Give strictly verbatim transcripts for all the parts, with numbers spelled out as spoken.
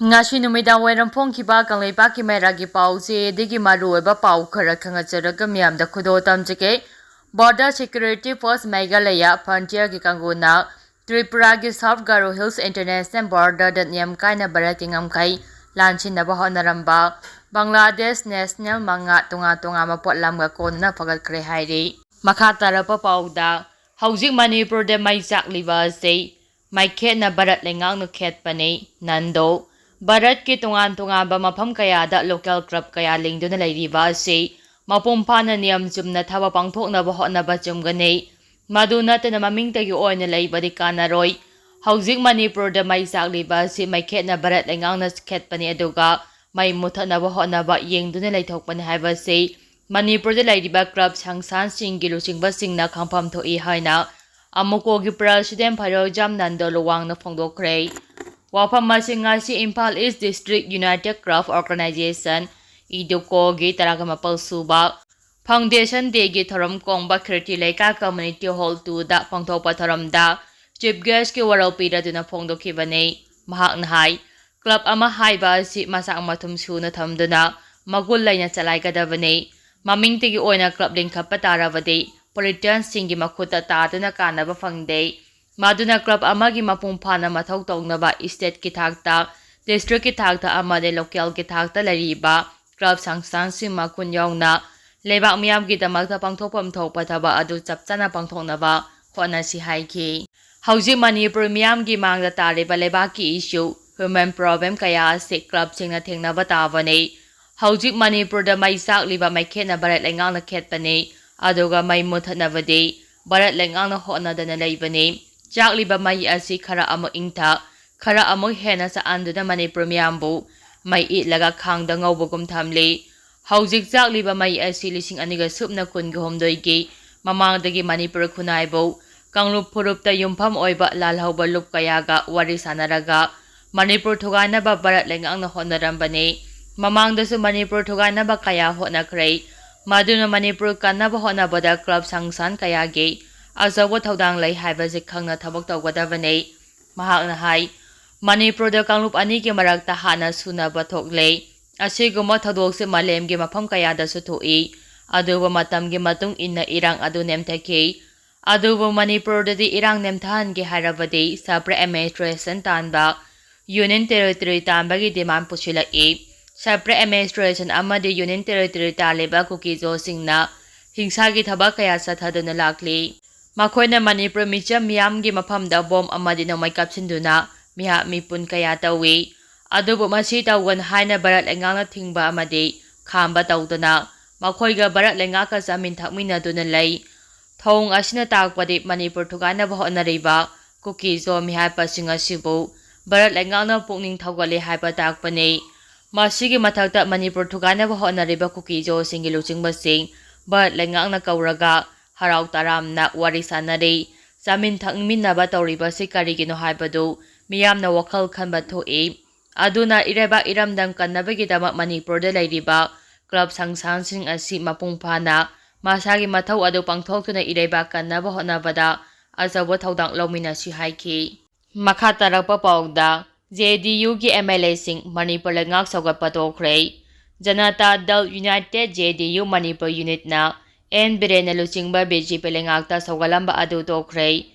ꯉꯁꯤ ꯅꯨꯃꯤꯗꯥꯡ ꯋꯥꯏꯔꯝ ꯐꯣꯡꯈꯤꯕ ꯀꯪꯂꯩꯄꯥꯛꯀꯤ ꯃꯩꯔꯥꯒꯤ ꯄꯥꯎꯆꯦꯗꯒꯤ ꯃꯔꯨꯑꯣꯏꯕ ꯄꯥꯎ ꯈꯔ ꯈꯪꯍꯟꯖꯔꯒ ꯃꯤꯌꯥꯝꯗ ꯈꯨꯗꯣꯜ ꯇꯝꯖꯒꯦ꯫ Border Security Force ꯃꯦꯘꯥꯂꯌꯥ Frontierꯒꯤ ꯀꯥꯡꯕꯨꯅ ꯇ꯭ꯔꯤꯄꯨꯔꯥꯒꯤ South Garo Hills International Borderꯗ ꯅꯤꯌꯝ ꯀꯥꯏꯅ ꯚꯥꯔꯠꯀꯤ ꯉꯝꯈꯩ ꯂꯥꯟꯁꯤꯟꯅꯕ ꯍꯣꯠꯅꯔꯝꯕ ꯕꯪꯒ꯭ꯂꯥꯗꯦꯁ national ꯃꯉꯥ ꯇꯣꯉꯥꯟ ꯇꯣꯉꯥꯟꯕ ꯄꯣꯠꯂꯝꯒ ꯀꯣꯟꯅꯅ ꯐꯒꯠꯈ꯭ꯔꯦ ꯍꯥꯏꯔꯤ꯫ ꯃꯈꯥ ꯇꯥꯔꯛꯄ ꯄꯥꯎꯗ, ꯍꯧꯖꯤꯛ ꯃꯅꯤꯄꯨꯔꯗ ꯃꯩ ꯆꯥꯛꯂꯤꯕ ꯑꯁꯤ ꯃꯩꯈꯦꯠꯅ ꯚꯥꯔꯠ ꯂꯩꯉꯥꯛꯅ ꯈꯦꯠꯄꯅꯤ꯫ ꯅꯟꯗꯣ, ꯚꯥꯔꯠꯀꯤ ꯇꯣꯉꯥꯟ ꯇꯣꯉꯥꯟꯕ ꯃꯐꯝ ꯀꯌꯥꯗ local club ꯀꯌꯥ ꯂꯤꯡꯗꯨꯅ ꯂꯩꯔꯤꯕ ꯑꯁꯤ ꯃꯄꯨꯡ ꯐꯥꯅ ꯅꯤꯌꯝ ꯆꯨꯝꯅ ꯊꯕꯛ ꯄꯥꯡꯊꯣꯛꯅꯕ ꯍꯣꯠꯅꯕ ꯆꯨꯝꯒꯅꯤ꯫ ꯃꯗꯨ ꯅꯠꯇꯅ ꯃꯃꯤꯡꯇꯒꯤ ꯑꯣꯏꯅ ꯂꯩꯕꯗꯤ ꯀꯥꯟꯅꯔꯣꯏ꯫ ꯍꯧꯖꯤꯛ ꯃꯅꯤꯄꯨꯔꯗ ꯃꯩ ꯆꯥꯛꯂꯤꯕ ꯑꯁꯤ ꯃꯩꯈꯦꯠꯅ ꯚꯥꯔꯠ ꯂꯩꯉꯥꯛꯅ ꯈꯦꯠꯄꯅꯤ, ꯑꯗꯨꯒ ꯃꯩ ꯃꯨꯊꯠꯅꯕ ꯍꯣꯠꯅꯕ ꯌꯦꯡꯗꯨꯅ ꯂꯩꯊꯣꯛꯄꯅꯤ ꯍꯥꯏꯕꯁꯤ ꯃꯅꯤꯄꯨꯔꯗ ꯂꯩꯔꯤꯕ club ꯁꯪꯁꯊꯥꯟꯁꯤꯡꯒꯤ ꯂꯨꯆꯤꯡꯕꯁꯤꯡꯅ ꯈꯪꯐꯝ ꯊꯣꯛꯏ ꯍꯥꯏꯅ ꯑꯃꯨꯀꯣꯒꯤ president ꯐꯩꯔꯣꯖꯝ ꯅꯟꯗꯣ ꯂꯨꯋꯥꯡꯅ ꯐꯣꯡꯗꯣꯛꯈ꯭ꯔꯦ꯫ ꯋꯥꯐꯝ ꯑꯁꯤ ꯉꯁꯤ Imphal East District United Club Organization, ꯏꯗꯨꯀꯣꯒꯤ ꯇꯔꯥꯒ ꯃꯥꯄꯜ ꯁꯨꯕ Foundation Dayꯒꯤ ꯊꯧꯔꯝ ꯀꯣꯡꯕ ꯈꯤꯔꯇꯤ ꯂꯩꯀꯥ Community Hall twoꯗ ꯄꯥꯡꯊꯣꯛꯄ ꯊꯧꯔꯝꯗ chief guestꯀꯤ ꯋꯥꯔꯣꯜ ꯄꯤꯔꯗꯨꯅ ꯐꯣꯡꯗꯣꯛꯈꯤꯕꯅꯤ꯫ ꯃꯍꯥꯛꯅ ꯍꯥꯏ, club ꯑꯃ ꯍꯥꯏꯕ ꯑꯁꯤ ꯃꯆꯥꯛ ꯃꯊꯨꯝ ꯁꯨꯅ ꯊꯝꯗꯨꯅ ꯃꯒꯨꯟ ꯂꯩꯅ ꯆꯂꯥꯏꯒꯗꯕꯅꯤ꯫ ꯃꯃꯤꯡꯇꯒꯤ ꯑꯣꯏꯅ club ꯂꯤꯡꯈꯠꯄ ꯇꯥꯔꯕꯗꯤ politicianꯁꯤꯡꯒꯤ ꯃꯈꯨꯠꯇ ꯇꯥꯗꯨꯅ ꯀꯥꯟꯅꯕ ꯐꯪꯗꯦ꯫ ꯃꯗꯨꯅ club ꯑꯃꯒꯤ ꯃꯄꯨꯡ ꯐꯥꯅ ꯃꯊꯧ ꯇꯧꯅꯕ stateꯀꯤ ꯊꯥꯛꯇ, districtꯀꯤ ꯊꯥꯛꯇ ꯑꯃꯗꯤ localꯒꯤ ꯊꯥꯛꯇ ꯂꯩꯔꯤꯕ club ꯁꯪꯁꯊꯥꯟꯁꯤꯡ ꯃꯒꯨꯟ ꯌꯥꯎꯅ ꯂꯩꯕꯥꯛ ꯃꯤꯌꯥꯝꯒꯤꯗꯃꯛꯇ ꯄꯥꯡꯊꯣꯛꯐꯝ ꯊꯣꯛꯄ ꯊꯕꯛ ꯑꯗꯨ ꯆꯞ ꯆꯥꯅ ꯄꯥꯡꯊꯣꯛꯅꯕ ꯍꯣꯠꯅꯁꯤ ꯍꯥꯏꯈꯤ꯫ ꯍꯧꯖꯤꯛ ꯃꯅꯤꯄꯨꯔ ꯃꯤꯌꯥꯝꯒꯤ ꯃꯥꯡꯗ ꯇꯥꯔꯤꯕ ꯂꯩꯕꯥꯛꯀꯤ issue, human problem ꯀꯌꯥ ꯑꯁꯤ clubꯁꯤꯡꯅ ꯊꯦꯡꯅꯕ ꯇꯥꯕꯅꯤ꯫ ꯍꯧꯖꯤꯛ ꯃꯅꯤꯄꯨꯔꯗ ꯃꯩ ꯆꯥꯛꯂꯤꯕ ꯃꯩꯈꯦꯠꯅ ꯚꯥꯔꯠ ꯂꯩꯉꯥꯛꯅ ꯈꯦꯠꯄꯅꯤ, ꯑꯗꯨꯒ ꯃꯩ ꯃꯨꯊꯠꯅꯕꯗꯤ ꯚꯥꯔꯠ ꯂꯩꯉꯥꯛꯅ ꯍꯣꯠꯅꯗꯅ ꯂꯩꯕꯅꯤ꯫ ꯆꯥꯛꯂꯤꯕ ꯃꯩ ꯑꯁꯤ ꯈꯔ ꯑꯃꯨꯛ ꯏꯪꯊ, ꯈꯔ ꯑꯃꯨꯛ ꯍꯦꯟꯅ ꯆꯥꯛꯍꯟꯗꯨꯅ ꯃꯅꯤꯄꯨꯔ ꯃꯤꯌꯥꯝꯕꯨ ꯃꯩ ꯏꯠꯂꯒ ꯈꯥꯡꯗ ꯉꯧꯕꯒꯨꯝ ꯊꯝꯂꯤ꯫ ꯍꯧꯖꯤꯛ ꯆꯥꯛꯂꯤꯕ ꯃꯩ ꯑꯁꯤ ꯂꯤꯁꯤꯡ ꯑꯅꯤꯒ ꯁꯨꯞꯅ ꯀꯨꯟꯒ ꯍꯨꯝꯗꯣꯏꯒꯤ ꯃꯃꯥꯡꯗꯒꯤ ꯃꯅꯤꯄꯨꯔ ꯈꯨꯟꯅꯥꯏꯕꯨ ꯀꯥꯡꯂꯨꯞ ꯐꯨꯔꯨꯞꯇ ꯌꯨꯝꯐꯝ ꯑꯣꯏꯕ ꯂꯥꯜꯍꯧꯕ ꯂꯨꯞ ꯀꯌꯥꯒ ꯋꯥꯔꯤ ꯁꯥꯟꯅꯔꯒ ꯃꯅꯤꯄꯨꯔ ꯊꯨꯒꯥꯏꯅꯕ ꯚꯥꯔꯠ ꯂꯩꯉꯥꯛꯅ ꯍꯣꯠꯅꯔꯝꯕꯅꯤ꯫ ꯃꯃꯥꯡꯗꯁꯨ ꯃꯅꯤꯄꯨꯔ ꯊꯨꯒꯥꯏꯅꯕ ꯀꯌꯥ ꯍꯣꯠꯅꯈ꯭ꯔꯦ꯫ ꯃꯗꯨꯅ ꯃꯅꯤꯄꯨꯔ ꯀꯟꯅꯕ ꯍꯣꯠꯅꯕꯗ club ꯁꯪꯁꯊꯥꯟ ꯀꯌꯥꯒꯤ ꯑꯆꯧꯕ ꯊꯧꯗꯥꯡ ꯂꯩ ꯍꯥꯏꯕꯁꯤ ꯈꯪꯅ ꯊꯕꯛ ꯇꯧꯒꯗꯕꯅꯤ꯫ ꯃꯍꯥꯛꯅ ꯍꯥꯏ, ꯃꯅꯤꯄꯨꯔꯗ ꯀꯥꯡꯂꯨꯞ ꯑꯅꯤꯒꯤ ꯃꯔꯛꯇ ꯍꯥꯟꯅ ꯁꯨꯅꯕ ꯊꯣꯛꯂꯦ꯫ ꯑꯁꯤꯒꯨꯝꯕ ꯊꯧꯗꯣꯛꯁꯤ ꯃꯥꯂꯦꯝꯒꯤ ꯃꯐꯝ ꯀꯌꯥꯗꯁꯨ ꯊꯣꯛꯏ꯫ ꯑꯗꯨꯕꯨ ꯃꯇꯝꯒꯤ ꯃꯇꯨꯡ ꯏꯟꯅ ꯏꯔꯥꯡ ꯑꯗꯨ ꯅꯦꯝꯊꯈꯤ꯫ ꯑꯗꯨꯕꯨ ꯃꯅꯤꯄꯨꯔꯗꯗꯤ ꯏꯔꯥꯡ ꯅꯦꯝꯊꯍꯟꯒꯦ ꯍꯥꯏꯔꯕꯗꯤ separate administration ꯇꯥꯟꯕ, union territory ꯇꯥꯟꯕꯒꯤ demand ꯄꯨꯁꯤꯜꯂꯛꯏ꯫ Separate administration ꯑꯃꯗꯤ union territory ꯇꯥꯜꯂꯤꯕ ꯀꯨꯀꯤꯖꯣꯁꯤꯡꯅ ꯍꯤꯡꯁꯥꯒꯤ ꯊꯕꯛ ꯀꯌꯥ ꯆꯠꯊꯗꯨꯅ ꯂꯥꯛꯂꯤ꯫ ꯃꯈꯣꯏꯅ ꯃꯅꯤꯄꯨꯔ ꯃꯤꯆꯝ ꯃꯤꯌꯥꯝꯒꯤ ꯃꯐꯝꯗ ꯕꯣꯝ ꯑꯃꯗꯤ ꯅꯣꯡꯃꯩ ꯀꯥꯞꯁꯤꯟꯗꯨꯅ ꯃꯤꯍꯥꯠ ꯃꯤꯄꯨꯟ ꯀꯌꯥ ꯇꯧꯏ꯫ ꯑꯗꯨꯕꯨ ꯃꯁꯤ ꯇꯧꯒꯅꯨ ꯍꯥꯏꯅ ꯚꯥꯔꯠ ꯂꯩꯉꯥꯛꯅ ꯊꯤꯡꯕ ꯑꯃꯗꯤ ꯈꯥꯝꯕ ꯇꯧꯗꯅ ꯃꯈꯣꯏꯒ ꯚꯥꯔꯠ ꯂꯩꯉꯥꯛꯀ ꯆꯥꯃꯤꯟ ꯊꯛꯃꯤꯟꯅꯗꯨꯅ ꯂꯩ꯫ ꯊꯧꯑꯣꯡ ꯑꯁꯤꯅ ꯇꯥꯛꯄꯗꯤ ꯃꯅꯤꯄꯨꯔ ꯊꯨꯒꯥꯏꯅꯕ ꯍꯣꯠꯅꯔꯤꯕ ꯀꯨꯀꯤꯖꯣ ꯃꯤꯍꯥꯠꯄꯁꯤꯡ ꯑꯁꯤꯕꯨ ꯚꯥꯔꯠ ꯂꯩꯉꯥꯛꯅ ꯄꯨꯛꯅꯤꯡ ꯊꯧꯒꯠꯂꯦ ꯍꯥꯏꯕ ꯇꯥꯛꯄꯅꯤ꯫ ꯃꯁꯤꯒꯤ ꯃꯊꯛꯇ ꯃꯅꯤꯄꯨꯔ ꯊꯨꯒꯥꯏꯅꯕ ꯍꯣꯠꯅꯔꯤꯕ ꯀꯨꯀꯤꯖꯣꯁꯤꯡꯒꯤ ꯂꯨꯆꯤꯡꯕꯁꯤꯡ ꯚꯥꯔꯠ ꯂꯩꯉꯥꯛꯅ ꯀꯧꯔꯒ ꯍꯔꯥꯎ ꯇꯔꯥꯝꯅ ꯋꯥꯔꯤ ꯁꯥꯅꯔꯤ꯫ ꯆꯥꯃꯤꯟ ꯊꯛꯃꯤꯟꯅꯕ ꯇꯧꯔꯤꯕꯁꯤ ꯀꯔꯤꯒꯤꯅꯣ ꯍꯥꯏꯕꯗꯨ ꯃꯤꯌꯥꯝꯅ ꯋꯥꯈꯜ ꯈꯟꯕ ꯊꯣꯛꯏ꯫ ꯑꯗꯨꯅ ꯏꯔꯩꯕꯥꯛ ꯏꯔꯝꯗꯝ ꯀꯟꯅꯕꯒꯤꯗꯃꯛ ꯃꯅꯤꯄꯨꯔꯗ ꯂꯩꯔꯤꯕ club ꯁꯪꯁꯊꯥꯟꯁꯤꯡ ꯑꯁꯤ ꯃꯄꯨꯡ ꯐꯥꯅ ꯃꯁꯥꯒꯤ ꯃꯊꯧ ꯑꯗꯨ ꯄꯥꯡꯊꯣꯛꯇꯨꯅ ꯏꯔꯩꯕꯥꯛ ꯀꯟꯅꯕ ꯍꯣꯠꯅꯕꯗ ꯑꯆꯧꯕ ꯊꯧꯗꯥꯡ ꯂꯧꯃꯤꯟꯅꯁꯤ ꯍꯥꯏꯈꯤ꯫ ꯃꯈꯥ ꯇꯥꯔꯛꯄ ꯄꯥꯎꯗ, JDUꯒꯤ MLAꯁꯤꯡ ꯃꯅꯤꯄꯨꯔ ꯂꯩꯉꯥꯛ ꯁꯧꯒꯠꯄ ꯇꯣꯛꯈ꯭ꯔꯦ꯫ ꯖꯅꯇꯥ ꯗꯜ ꯌꯨꯅꯥꯏꯇꯦꯗ, JDU ꯃꯅꯤꯄꯨꯔ unitꯅ N ꯕꯤꯔꯦꯟꯅ ꯂꯨꯆꯤꯡꯕ BJP ꯂꯩꯉꯥꯛꯇ ꯁꯧꯒꯠꯂꯝꯕ ꯑꯗꯨ ꯇꯣꯛꯈ꯭ꯔꯦ꯫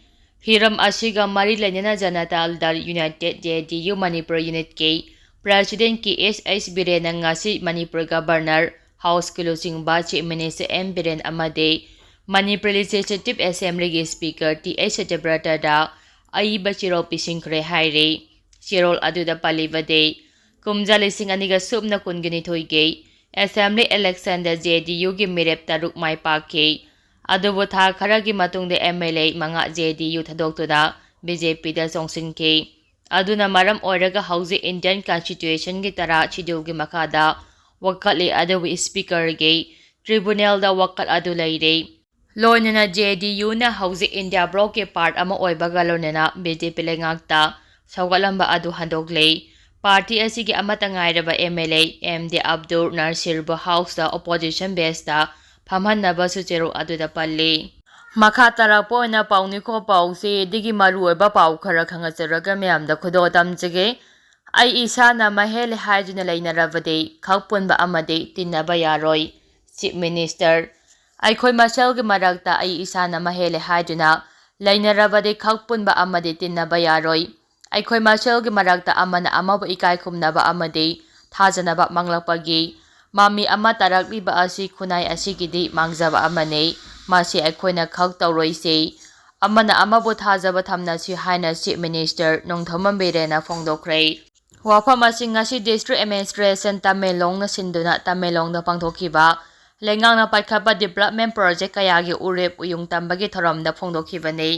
ꯍꯤꯔꯝ ꯑꯁꯤꯒ ꯃꯔꯤ ꯂꯩꯅꯅ ꯖꯅꯇꯥ ꯗꯜ ꯌꯨꯅꯥꯏꯇꯦꯗ, JDU ꯃꯅꯤꯄꯨꯔ unitꯀꯤ president ꯀꯦ ꯑꯦꯁ ꯑꯩꯆ ꯕꯤꯔꯦꯟꯅ ꯉꯁꯤ ꯃꯅꯤꯄꯨꯔ Governor Houseꯀꯤ ꯂꯨꯆꯤꯡꯕ Chief Minister N ꯕꯤꯔꯦꯟ ꯑꯃꯗꯤ ꯃꯅꯤꯄꯨꯔ Legislative Assemblyꯒꯤ Speaker ꯇꯤ ꯑꯩꯆ ꯁꯇ꯭ꯌꯕ꯭ꯔꯇꯗ ꯑꯏꯕ ꯆꯦꯔꯣꯜ ꯄꯤꯁꯤꯟꯈ꯭ꯔꯦ ꯍꯥꯏꯔꯤ꯫ ꯆꯦꯔꯣꯜ ꯑꯗꯨꯗ ꯄꯜꯂꯤꯕꯗꯤ, ꯀꯨꯝꯖꯥ ꯂꯤꯁꯤꯡ ꯑꯅꯤꯒ ꯁꯨꯞꯅ ꯀꯨꯟꯒ ꯅꯤꯊꯣꯏꯒꯤ Assembly electionꯗ JDUꯒꯤ ꯃꯤꯔꯦꯞ ꯇꯔꯨꯛ ꯃꯥꯏ ꯄꯥꯛꯈꯤ꯫ ꯑꯗꯨꯕꯨ ꯊꯥ ꯈꯔꯒꯤ ꯃꯇꯨꯡꯗ MLA ꯃꯉꯥ JDU ꯊꯥꯗꯣꯛꯇꯨꯅ BJPꯗ ꯆꯣꯡꯁꯤꯟꯈꯤ꯫ ꯑꯗꯨꯅ ꯃꯔꯝ ꯑꯣꯏꯔꯒ ꯍꯧꯖꯤꯛ Indian Constitutionꯒꯤ ꯇꯔꯥ scheduleꯒꯤ ꯃꯈꯥꯗ ꯋꯥꯀꯠꯂꯤ, ꯑꯗꯨꯕꯨ Speakerꯒꯤ tribunalꯗ ꯋꯥꯀꯠ ꯑꯗꯨ ꯂꯩꯔꯤ꯫ ꯂꯣꯏꯅꯅ JDUꯅ ꯍꯧꯖꯤꯛ India blocꯀꯤ part ꯑꯃ ꯑꯣꯏꯕꯒ ꯂꯣꯏꯅꯅ BJP ꯂꯩꯉꯥꯛꯇ ꯁꯧꯒꯠꯂꯝꯕ ꯑꯗꯨ ꯍꯟꯗꯣꯛꯂꯦ꯫ Party ꯑꯁꯤꯒꯤ ꯑꯃꯠꯇ ꯉꯥꯏꯔꯕ MLA M D Abdul ꯅꯥꯁꯤꯔꯕꯨ Houseꯇ opposition benchꯇ ꯐꯝꯍꯟꯅꯕꯁꯨ ꯆꯦꯔꯣꯜ ꯑꯗꯨꯗ ꯄꯜꯂꯤ꯫ ꯃꯈꯥ ꯇꯥꯔꯛꯄ ꯑꯣꯏꯅ ꯄꯥꯎꯅꯤꯈꯣ ꯄꯥꯎꯆꯦꯗꯒꯤ ꯃꯔꯨꯑꯣꯏꯕ ꯄꯥꯎ ꯈꯔ ꯈꯪꯍꯟꯖꯔꯒ ꯃꯌꯥꯝꯗ ꯈꯨꯗꯣꯜ ꯇꯝꯖꯒꯦ꯫ ꯑꯩ ꯏꯁꯥꯅ ꯃꯍꯦꯜꯂꯦ ꯍꯥꯏꯗꯨꯅ ꯂꯩꯅꯔꯕꯗꯤ ꯈꯛ ꯄꯨꯟꯕ ꯑꯃꯗꯤ ꯇꯤꯟꯅꯕ ꯌꯥꯔꯣꯏ꯫ ꯆꯤꯐ ꯃꯤꯅꯤꯁꯇꯔ, ꯑꯩꯈꯣꯏ ꯃꯁꯦꯜꯒꯤ ꯃꯔꯛꯇ ꯑꯩ ꯏꯁꯥꯅ ꯃꯍꯦꯜꯂꯦ ꯍꯥꯏꯗꯨꯅ ꯂꯩꯅꯔꯕꯗꯤ ꯈꯛ ꯄꯨꯟꯕ ꯑꯃꯗꯤ ꯇꯤꯟꯅꯕ ꯌꯥꯔꯣꯏ꯫ ꯑꯩꯈꯣꯏ ꯃꯁꯦꯜꯒꯤ ꯃꯔꯛꯇ ꯑꯃꯅ ꯑꯃꯕꯨ ꯏꯀꯥꯏ ꯈꯨꯝꯅꯕ ꯑꯃꯗꯤ ꯊꯥꯖꯅꯕ ꯃꯥꯡꯂꯛꯄꯒꯤ ꯃꯃꯤ ꯑꯃ ꯇꯥꯔꯛꯂꯤꯕ ꯑꯁꯤ ꯈꯨꯟꯅꯥꯏ ꯑꯁꯤꯒꯤꯗꯤ ꯃꯥꯡꯖꯕ ꯑꯃꯅꯤ꯫ ꯃꯁꯤ ꯑꯩꯈꯣꯏꯅ ꯈꯛ ꯇꯧꯔꯣꯏꯁꯤ꯫ ꯑꯃꯅ ꯑꯃꯕꯨ ꯊꯥꯖꯕ ꯊꯝꯅꯁꯤ ꯍꯥꯏꯅ ꯆꯤꯐ ꯃꯤꯅꯤꯁꯇꯔ ꯅꯣꯡꯊꯣꯝꯕꯝ ꯕꯤꯔꯦꯟꯅ ꯐꯣꯡꯗꯣꯛꯈ꯭ꯔꯦ꯫ ꯋꯥꯐꯝ ꯑꯁꯤ ꯉꯁꯤ ꯗꯤꯁꯇ꯭ꯔꯤꯛ ꯑꯦꯗꯃꯤꯅꯤꯁꯇ꯭ꯔꯦꯁꯟ ꯇꯃꯦꯡꯂꯣꯡꯅ ꯁꯤꯟꯗꯨꯅ ꯇꯃꯦꯡꯂꯣꯡꯗ ꯄꯥꯡꯊꯣꯛꯈꯤꯕ ꯂꯩꯉꯥꯛꯅ ꯄꯥꯏꯈꯠꯄ ꯗꯤꯕ꯭ꯂꯞꯃꯦꯟ ꯄ꯭ꯔꯣꯖꯦꯛ ꯀꯌꯥꯒꯤ ꯎꯔꯦꯞ ꯎꯌꯨꯡ ꯇꯝꯕꯒꯤ ꯊꯧꯔꯝꯗ ꯐꯣꯡꯗꯣꯛꯈꯤꯕꯅꯤ꯫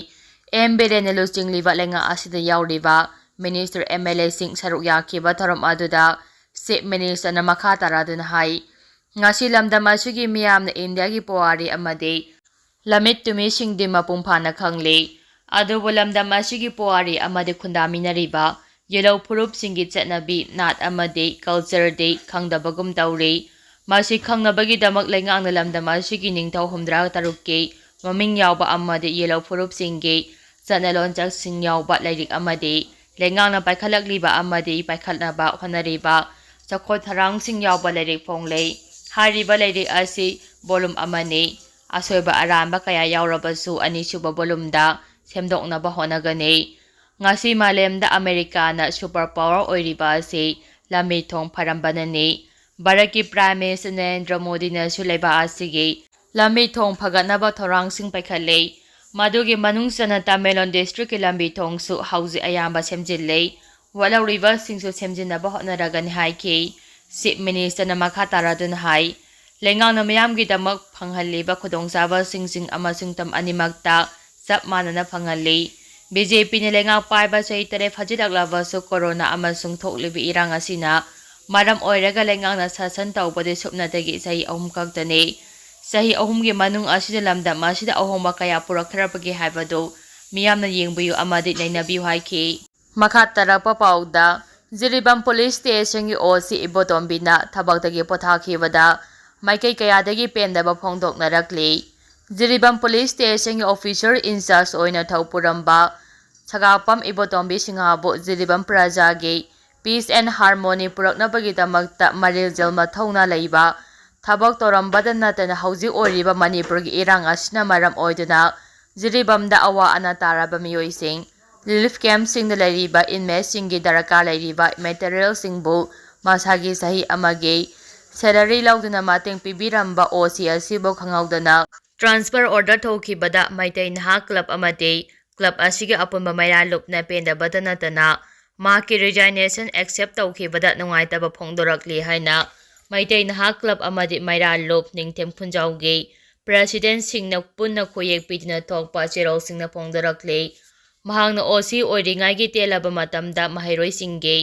ꯑꯦꯝ ꯕꯤꯔꯦꯟꯅ ꯂꯨꯆꯤꯡꯂꯤꯕ ꯂꯩꯉꯥꯛ ꯑꯁꯤꯗ ꯌꯥꯎꯔꯤꯕ ꯃꯤꯅꯤꯁꯇꯔ, ꯑꯦꯝ ꯑꯦꯜ ꯑꯦꯁꯤꯡ ꯁꯔꯨꯛ ꯌꯥꯈꯤꯕ ꯊꯧꯔꯝ ꯑꯗꯨꯗ ꯆꯤꯐ ꯃꯤꯅꯤꯁꯇꯔꯅ ꯃꯈꯥ ꯇꯥꯔꯗꯨꯅ ꯍꯥꯏ, ꯉꯁꯤ ꯂꯝꯗꯝ ꯑꯁꯤꯒꯤ ꯃꯤꯌꯥꯝꯅ ꯏꯟꯗꯤꯌꯥꯒꯤ ꯄꯨꯋꯥꯔꯤ ꯑꯃꯗꯤ ꯂꯝꯃꯤꯠ ꯇꯨꯃꯤꯠꯁꯤꯡꯗꯤ ꯃꯄꯨꯡ ꯐꯥꯅ ꯈꯪꯂꯤ꯫ ꯑꯗꯨꯕꯨ ꯂꯝꯗꯝ ꯑꯁꯤꯒꯤ ꯄꯨꯋꯥꯔꯤ ꯑꯃꯗꯤ ꯈꯨꯟꯗꯥꯃꯤꯟꯅꯔꯤꯕ ꯌꯦꯜꯍꯧ ꯐꯨꯔꯨꯞꯁꯤꯡꯒꯤ ꯆꯠꯅꯕꯤ, ꯅꯥꯠ ꯑꯃꯗꯤ ꯈꯪꯗꯕꯒꯨꯝ ꯇꯧꯔꯤ꯫ ꯃꯁꯤ ꯈꯪꯅꯕꯒꯤꯗꯃꯛ ꯂꯩꯉꯥꯛꯅ ꯂꯝꯗꯝ ꯑꯁꯤꯒꯤ ꯅꯤꯡꯊꯧ ꯍꯨꯝꯗ꯭ꯔꯥ ꯇꯔꯨꯛꯀꯤ ꯃꯃꯤꯡ ꯌꯥꯎꯕ ꯑꯃꯗꯤ ꯌꯦꯜꯍꯧ ꯐꯨꯔꯨꯞꯁꯤꯡꯒꯤ ꯆꯠꯅ ꯂꯣꯟꯆꯠꯁꯤꯡ ꯌꯥꯎꯕ ꯂꯥꯏꯔꯤꯛ ꯑꯃꯗꯤ ꯂꯩꯉꯥꯛꯅ ꯄꯥꯏꯈꯠꯂꯛꯂꯤꯕ ꯑꯃꯗꯤ ꯄꯥꯏꯈꯠꯅꯕ ꯍꯣꯠꯅꯔꯤꯕ ꯆꯈꯣꯏ ꯊꯧꯔꯥꯡꯁꯤꯡ ꯌꯥꯎꯕ ꯂꯥꯏꯔꯤꯛ ꯐꯣꯡꯂꯦ꯫ ꯍꯥꯏꯔꯤꯕ ꯂꯥꯏꯔꯤꯛ ꯑꯁꯤ ꯚꯣꯂꯨꯝ ꯑꯃꯅꯤ꯫ ꯑꯁꯣꯏꯕ ꯑꯔꯥꯟꯕ ꯀꯌꯥ ꯌꯥꯎꯔꯕꯁꯨ ꯑꯅꯤꯁꯨꯕ ꯚꯣꯂꯨꯝꯗ ꯁꯦꯝꯗꯣꯛꯅꯕ ꯍꯣꯠꯅꯒꯅꯤ꯫ ꯉꯁꯤ ꯃꯥꯂꯦꯝꯗ ꯑꯃꯦꯔꯤꯀꯥꯅ ꯁꯨꯄꯔ ꯄꯥꯋꯔ ꯑꯣꯏꯔꯤꯕ ꯑꯁꯤ ꯂꯝꯕꯤ ꯊꯣꯡ ꯐꯔꯝꯕꯅꯅꯤ꯫ ꯚꯥꯔꯠꯀꯤ ꯄ꯭ꯔꯥꯏꯝ ꯃꯤꯅꯤꯁꯇꯔ ꯅꯔꯦꯟꯗ꯭ꯔ ꯃꯣꯗꯤꯅꯁꯨ ꯂꯩꯕꯥꯛ ꯑꯁꯤꯒꯤ ꯂꯝꯕꯤ ꯊꯣꯡ ꯐꯒꯠꯅꯕ ꯊꯧꯔꯥꯡꯁꯤꯡ ꯄꯥꯏꯈꯠꯂꯤ꯫ ꯃꯗꯨꯒꯤ ꯃꯅꯨꯡ ꯆꯟꯅ ꯇꯃꯦꯡꯂꯣꯡ ꯗꯤꯁꯇ꯭ꯔꯤꯛꯀꯤ ꯂꯝꯕꯤ ꯊꯣꯡꯁꯨ ꯍꯧꯖꯤꯛ ꯑꯌꯥꯝꯕ ꯁꯦꯝꯖꯤꯜꯂꯦ꯫ ꯋꯥꯠꯍꯧꯔꯤꯕꯁꯤꯡꯁꯨ ꯁꯦꯝꯖꯤꯟꯅꯕ ꯍꯣꯠꯅꯔꯒꯅꯤ ꯍꯥꯏꯈꯤ꯫ ꯆꯤꯐ ꯃꯤꯅꯤꯁꯇꯔꯅ ꯃꯈꯥ ꯇꯥꯔꯗꯨꯅ ꯍꯥꯏ, ꯂꯩꯉꯥꯛꯅ ꯃꯤꯌꯥꯝꯒꯤꯗꯃꯛ ꯐꯪꯍꯜꯂꯤꯕ ꯈꯨꯗꯣꯡꯆꯥꯕꯁꯤꯡꯁꯤꯡ ꯑꯃꯁꯨꯡ ꯇꯝ ꯑꯅꯤꯃꯛꯇ ꯆꯞ ꯃꯥꯟꯅꯅ ꯐꯪꯍꯜꯂꯤ꯫ ꯕꯤ ꯖꯦ ꯄꯤꯅ ꯂꯩꯉꯥꯛ ꯄꯥꯏꯕ ꯆꯍꯤ ꯇꯔꯦꯠ ꯐꯥꯖꯤꯜꯂꯛꯂꯕꯁꯨ ꯀꯣꯔꯣꯅꯥ ꯑꯃꯁꯨꯡ ꯊꯣꯛꯂꯤꯕ ꯏꯔꯥꯡ ꯑꯁꯤꯅ ꯃꯔꯝ ꯑꯣꯏꯔꯒ ꯂꯩꯉꯥꯛꯅ ꯁꯥꯁꯟ ꯇꯧꯕꯗꯤ ꯁꯨꯞꯅꯇꯒꯤ ꯆꯍꯤ ꯑꯍꯨꯝ ꯈꯛꯇꯅꯤ꯫ ꯆꯍꯤ ꯑꯍꯨꯝꯒꯤ ꯃꯅꯨꯡ ꯑꯁꯤꯗ ꯂꯝꯗꯝ ꯑꯁꯤꯗ ꯑꯍꯣꯡꯕ ꯀꯌꯥ ꯄꯨꯔꯛꯈ꯭ꯔꯕꯒꯦ ꯍꯥꯏꯕꯗꯨ ꯃꯤꯌꯥꯝꯅ ꯌꯦꯡꯕꯤꯌꯨ ꯑꯃꯗꯤ ꯅꯩꯅꯕꯤꯌꯨ ꯍꯥꯏꯈꯤ꯫ ꯃꯈꯥ ꯇꯥꯔꯛꯄ ꯄꯥꯎꯗ, ꯖꯤꯔꯤꯕꯥꯝ ꯄꯨꯂꯤꯁ ꯁ꯭ꯇꯦꯁꯟꯒꯤ ꯑꯣ ꯁꯤ ꯏꯕꯣꯇꯣꯝꯕꯤꯅ ꯊꯕꯛꯇꯒꯤ ꯄꯣꯊꯥꯈꯤꯕꯗ ꯃꯥꯏꯀꯩ ꯀꯌꯥꯗꯒꯤ ꯄꯦꯟꯗꯕ ꯐꯣꯡꯗꯣꯛꯅꯔꯛꯂꯤ꯫ ꯖꯤꯔꯤꯕꯥꯝ ꯄꯨꯂꯤꯁ ꯁ꯭ꯇꯦꯁꯟꯒꯤ ꯑꯣꯐꯤꯁꯔ ꯏꯟꯆꯥꯔꯖ ꯑꯣꯏꯅ ꯊꯧ ꯄꯨꯔꯝꯕ ꯁꯒꯥꯛꯄꯝ ꯏꯕꯣꯇꯣꯝꯕꯤ ꯁꯤꯡꯍꯕꯨ ꯖꯤꯔꯤꯕꯥꯝ ꯄ꯭ꯔꯖꯥꯒꯤ peace and harmony ꯄꯨꯔꯛꯅꯕꯒꯤꯗꯃꯛꯇ ꯃꯔꯤꯜ ꯖꯦꯜ ꯃꯊꯧꯅꯥ ꯂꯩꯕ ꯊꯕꯛ ꯇꯧꯔꯝꯕꯗ ꯅꯠꯇꯅ ꯍꯧꯖꯤꯛ ꯑꯣꯏꯔꯤꯕ ꯃꯅꯤꯄꯨꯔꯒꯤ ꯏꯔꯥꯡ ꯑꯁꯤꯅ ꯃꯔꯝ ꯑꯣꯏꯗꯨꯅ ꯖꯤꯔꯤꯕꯥꯝꯗ ꯑꯋꯥ ꯑꯅꯥ ꯇꯥꯔꯕ ꯃꯤꯑꯣꯏꯁꯤꯡ, relief camp ꯁꯤꯡꯗ ꯂꯩꯔꯤꯕ inmate ꯁꯤꯡꯒꯤ ꯗꯔꯀꯥꯔ ꯂꯩꯔꯤꯕ material ꯁꯤꯡꯕꯨ ꯃꯁꯥꯒꯤ ꯆꯍꯤ ꯑꯃꯒꯤ salary ꯂꯧꯗꯨꯅ ꯃꯇꯦꯡ ꯄꯤꯕꯤꯔꯝꯕ ꯑꯣ ꯁꯤ ꯑꯁꯤꯕꯨ ꯈꯪꯍꯧꯗꯅ transfer order ꯊꯣꯛꯈꯤꯕꯗ ꯃꯩꯇꯩ ꯅꯍꯥ club ꯑꯃꯗꯤ club ꯑꯁꯤꯒꯤ ꯑꯄꯨꯟꯕ ꯃꯩꯔꯥ ꯂꯨꯞꯅ ꯄꯦꯟꯗꯕꯇ ꯅꯠꯇꯅ ꯃꯍꯥꯛꯀꯤ resignation accept ꯇꯧꯈꯤꯕꯗ ꯅꯨꯡꯉꯥꯏꯇꯕ ꯐꯣꯡꯗꯣꯔꯛꯂꯤ ꯍꯥꯏꯅ ꯃꯩꯇꯩ ꯅꯍꯥ club ꯑꯃꯗꯤ ꯃꯩꯔꯥ ꯂꯨꯞ ꯅꯤꯡꯊꯦꯝ ꯈꯨꯟꯖꯥꯎꯒꯤ president ꯁꯤꯡꯅ ꯄꯨꯟꯅ ꯈꯨꯌꯦꯛ ꯄꯤꯗꯨꯅ ꯊꯣꯛꯄ ꯆꯦꯔꯣꯜꯁꯤꯡꯅ ꯐꯣꯡꯗꯣꯔꯛꯂꯤ꯫ ꯃꯍꯥꯛꯅ ꯑꯣ ꯁꯤ ꯑꯣꯏꯔꯤꯉꯩꯒꯤ ꯇꯦꯜꯂꯕ ꯃꯇꯝꯗ ꯃꯍꯩꯔꯣꯏꯁꯤꯡꯒꯤ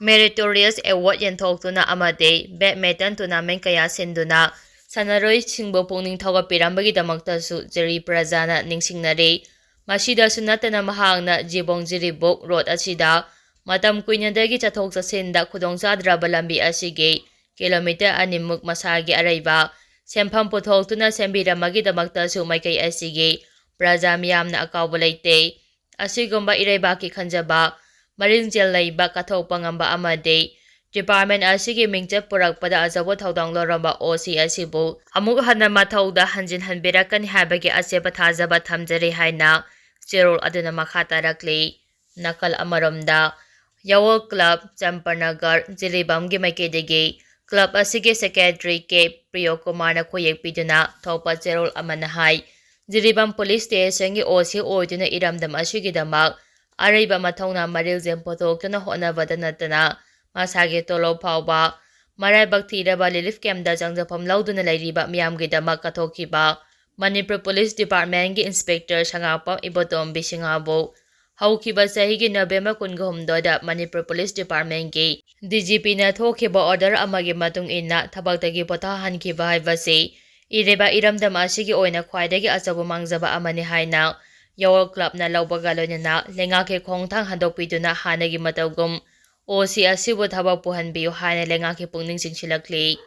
meritorious award ꯌꯦꯟꯊꯣꯛꯇꯨꯅ ꯑꯃꯗꯤ badminton tournament ꯀꯌꯥ ꯁꯤꯟꯗꯨꯅ ꯁꯥꯟꯅꯔꯣꯏꯁꯤꯡꯕꯨ ꯄꯨꯛꯅꯤꯡ ꯊꯧꯒꯠꯄꯤꯔꯝꯕꯒꯤꯗꯃꯛꯇꯁꯨ ꯖꯤꯔꯤ ꯄ꯭ꯔꯖꯥꯅ ꯅꯤꯡꯁꯤꯡꯅꯔꯤ꯫ ꯃꯁꯤꯗꯁꯨ ꯅꯠꯇꯅ ꯃꯍꯥꯛꯅ ꯖꯤꯕꯣꯡ ꯖꯤꯔꯤꯕꯣꯛ road ꯑꯁꯤꯗ ꯃꯇꯝ ꯀꯨꯏꯅꯗꯒꯤ ꯆꯠꯊꯣꯛ ꯆꯠꯁꯤꯟꯗ ꯈꯨꯗꯣꯡꯆꯥꯗ꯭ꯔꯕ ꯂꯝꯕꯤ ꯑꯁꯤꯒꯤ kilometre ꯑꯅꯤꯃꯨꯛ ꯃꯁꯥꯒꯤ ꯑꯔꯩꯕ ꯁꯦꯟꯐꯝ ꯄꯨꯊꯣꯛꯇꯨꯅ ꯁꯦꯝꯕꯤꯔꯝꯕꯒꯤꯗꯃꯛꯇꯁꯨ ꯃꯥꯏꯀꯩ ꯑꯁꯤꯒꯤ ꯄ꯭ꯔꯖꯥ ꯃꯤꯌꯥꯝꯅ ꯑꯀꯥꯎꯕ ꯂꯩꯇꯦ꯫ ꯑꯁꯤꯒꯨꯝꯕ ꯏꯔꯩꯕꯥꯛꯀꯤ ꯈꯟꯖꯕ, ꯃꯔꯤꯡꯖꯦꯜ ꯂꯩꯕ, ꯀꯠꯊꯣꯛꯄ ꯉꯝꯕ ꯑꯃꯗꯤ department ꯑꯁꯤꯒꯤ ꯃꯤꯡꯆꯠ ꯄꯨꯔꯛꯄꯗ ꯑꯆꯧꯕ ꯊꯧꯗꯥꯡ ꯂꯧꯔꯝꯕ ꯑꯣ ꯁꯤ ꯑꯁꯤꯕꯨ ꯑꯃꯨꯛ ꯍꯟꯅ ꯃꯊꯧꯗ ꯍꯟꯖꯤꯟꯍꯟꯕꯤꯔꯛꯀꯅꯤ ꯍꯥꯏꯕꯒꯤ ꯑꯆꯦꯠꯄ ꯊꯥꯖꯕ ꯊꯝꯖꯔꯤ ꯍꯥꯏꯅ ꯆꯦꯔꯣꯜ ꯑꯗꯨꯅ ꯃꯈꯥ ꯇꯥꯔꯛꯂꯤ꯫ ꯅꯥꯀꯜ ꯑꯃꯔꯣꯝꯗ, ꯌꯥꯋꯜ club, ꯆꯝꯄꯔꯅꯒꯔ, ꯖꯤꯔꯤꯕꯥꯝꯒꯤ ꯃꯥꯏꯀꯩꯗꯒꯤ club ꯑꯁꯤꯒꯤ secretary ꯀꯦ ꯄ꯭ꯔꯤꯌꯣꯀꯨꯃꯥꯔꯅ ꯈꯨꯌꯦꯛ ꯄꯤꯗꯨꯅ ꯊꯣꯛꯄ ꯆꯦꯔꯣꯜ ꯑꯃꯅ ꯍꯥꯏ, ꯖꯤꯔꯤꯕꯥꯝ ꯄꯨꯂꯤꯁ ꯁ꯭ꯇꯦꯁꯟꯒꯤ ꯑꯣ ꯁꯤ ꯑꯣꯏꯗꯨꯅ ꯏꯔꯝꯗꯝ ꯑꯁꯤꯒꯤꯗꯃꯛ ꯑꯔꯩꯕ ꯃꯊꯧꯅꯥ ꯃꯔꯤꯜꯖꯦꯜ ꯄꯨꯊꯣꯛꯇꯨꯅ ꯍꯣꯠꯅꯕꯗ ꯅꯠꯇꯅ ꯃꯁꯥꯒꯤ ꯇꯣꯂꯣꯞ ꯐꯥꯎꯕ ꯃꯔꯥꯏꯕꯛ ꯊꯤꯔꯕ relief campꯇ ꯆꯪꯖꯐꯝ ꯂꯧꯗꯨꯅ ꯂꯩꯔꯤꯕ ꯃꯤꯌꯥꯝꯒꯤꯗꯃꯛ ꯀꯠꯊꯣꯛꯈꯤꯕ ꯃꯅꯤꯄꯨꯔ ꯄꯨꯂꯤꯁ departmentꯀꯤ inspector ꯁꯉꯥꯛꯄꯝ ꯏꯕꯣꯇꯣꯝꯕꯤ ꯁꯤꯡꯍꯕꯨ ꯍꯧꯈꯤꯕ ꯆꯍꯤꯒꯤ November ꯀꯨꯟꯒ ꯍꯨꯝꯗꯣꯏꯗ ꯃꯅꯤꯄꯨꯔ ꯄꯨꯂꯤꯁ departmentꯀꯤ D G Pꯅ ꯊꯣꯛꯈꯤꯕ order ꯑꯃꯒꯤ ꯃꯇꯨꯡ ꯏꯟꯅ ꯊꯕꯛꯇꯒꯤ ꯄꯣꯊꯥꯍꯟꯈꯤꯕ ꯍꯥꯏꯕꯁꯤ ꯏꯔꯤꯕ ꯏꯔꯝꯗꯝ ꯑꯁꯤꯒꯤ ꯑꯣꯏꯅ ꯈ꯭ꯋꯥꯏꯗꯒꯤ ꯑꯆꯧꯕ ꯃꯥꯡꯖꯕ ꯑꯃꯅꯤ ꯍꯥꯏꯅ ꯌꯥꯋꯜ clubꯅ ꯂꯧꯕꯒ ꯂꯣꯏꯅꯅ ꯂꯩꯉꯥꯛꯀꯤ ꯈꯣꯡꯊꯥꯡ ꯍꯟꯗꯣꯛꯄꯤꯗꯨꯅ ꯍꯥꯟꯅꯒꯤ ꯃꯇꯧꯒꯨꯝ ꯑꯣ ꯁꯤ ꯑꯁꯤꯕꯨ ꯊꯕꯛ ꯄꯨꯍꯟꯕꯤꯌꯨ ꯍꯥꯏꯅ ꯂꯩꯉꯥꯛꯀꯤ ꯄꯨꯛꯅꯤꯡ ꯆꯤꯡꯁꯤꯜꯂꯛꯂꯤ꯫